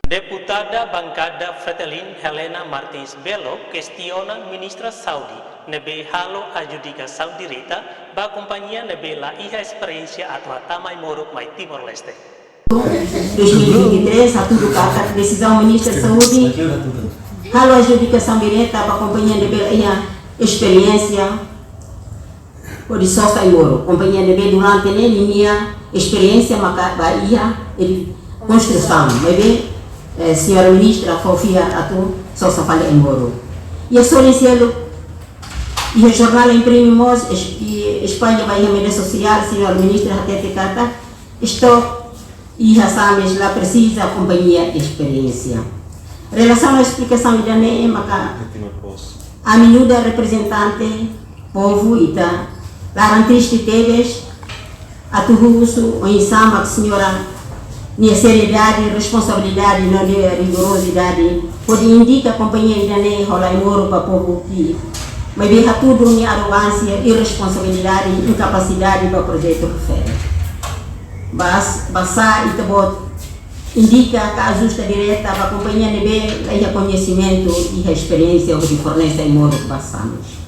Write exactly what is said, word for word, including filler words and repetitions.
Deputada Bankada Fretilin Helena Martins Belo kestiona Ministra Saúde ne'ebé halo adjudikasaun direta ba kompañia ne'ebé la iha esperiénsia atu hatama ai-moruk mai Timor-Leste. Dois mil e vinte e três, hatudu katak desizaun Ministra Saúde halo adjudikasaun direta ba kompañia ne'ebé la iha esperiénsia hodi sosa ai-moruk. Kompañia ne'ebé durante ne'e ninia esperiénsia maka ba iha konstrusaun, maibé, eh, señora Ministra fó fiar atu sosa fali ai-moruk. Iha sorin seluk, iha jornál imprime mós, es-, i espalla ba iha média sosiál, señora Ministra hatete katak, estok iha Sames la presiza kompañia esperiénsia. Relasaun esplikasaun ida-ne'e maka ami nu'udar reprezentante povu ita laran triste tebes atu husu oinsá mak señora nia seriedade, responsabilidade no nia rigorozidade hodi indika kompañia ida-ne'e hola ai-moruk ba povu ki'ik, maibé hatudu nia arrogánsia, irresponsabilidade, inkapasidade ba projetu refere. Bas-, basá ita-boot indika ka ajusta direta ba kompañia ne'ebé la iha koñesimentu, iha esperiénsia hodi fornese ai-moruk ba Sames.